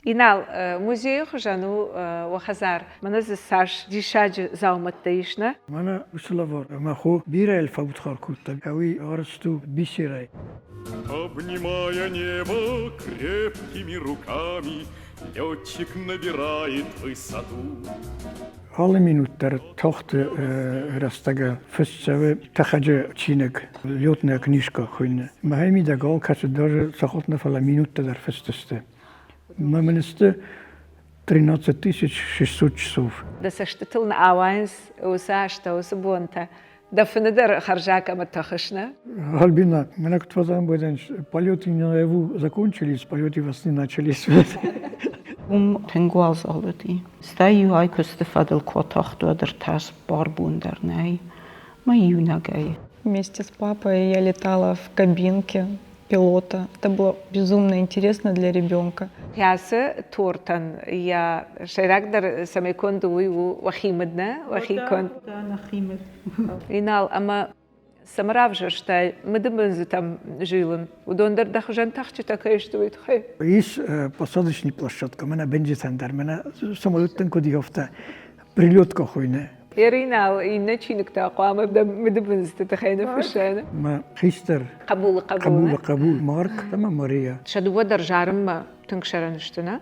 Инал, музейы хуызӕн у уӕ хӕдзар. Мӕнӕ дзы цас диссаджы дзаумӕттӕ ис, нӕ? Мӕнӕ уыцы лӕвар мӕ хо бирӕ фӕудхар кодта. Уый арӕзт у бисерӕй. Обнимая небо крепкими руками, летчик набирает высоту. Алы минут дӕр тохты рӕстӕгы фыст цӕуы тӕхӕджы чиныг, летная книжка хуыйны. Мӕхи мидӕг алкӕцы дӕр сахат нӕ, фӕлӕ минуттӕ дӕр фыст сты. Мӕ мын сты 13 600 часов. Дӕ цӕстытыл нӕ ауайынц уыцы азтӕ, уыцы бонтӕ. Дӕ фыны дӕр хӕрзаг ӕмӕ тӕхыс, нӕ? Альбина, меня к твоему полеты наяву закончились, полеты во сне начались. Уым тынг уазал уыди. Стӕй-иу ӕй куысты фӕдыл куы атахт, уӕд ӕртӕ-цыппар бон дӕр нӕй. Мӕ иунӕгӕй. Вместе с папой я летала в кабинке пилота. Это было безумно интересно для ребенка. Кӕцы тортӕн йӕ сӕйрагдӕр цӕмӕй конд у, уый у уӕхи мыд, нӕ? Уӕхи конд. Да, нӕхи мыд. Инал, ӕмӕ цӕмӕ равзӕрстай мыдыбындзытӕм зилын? Уыдон дӕр дӕ хуызӕн тӕхджытӕ кӕй сты, уый тыххӕй? Ис посадочный площадка, мӕнӕ бенджитӕн дӕр, мӕнӕ самолеттӕн куыд афтӕ прилетка хуыйны. Еринал, иннӕ чиныг та хъуамӕ дӕ мыдыбындзыты тыххӕй ныффыссай. Мӕ хистӕр хъӕбулы хъӕбул. Хъӕбулы хъӕбул Марк ӕмӕ Мария. Сӕ дыууӕ дӕр зарынмӕ тынг сӕрӕн сты, нӕ?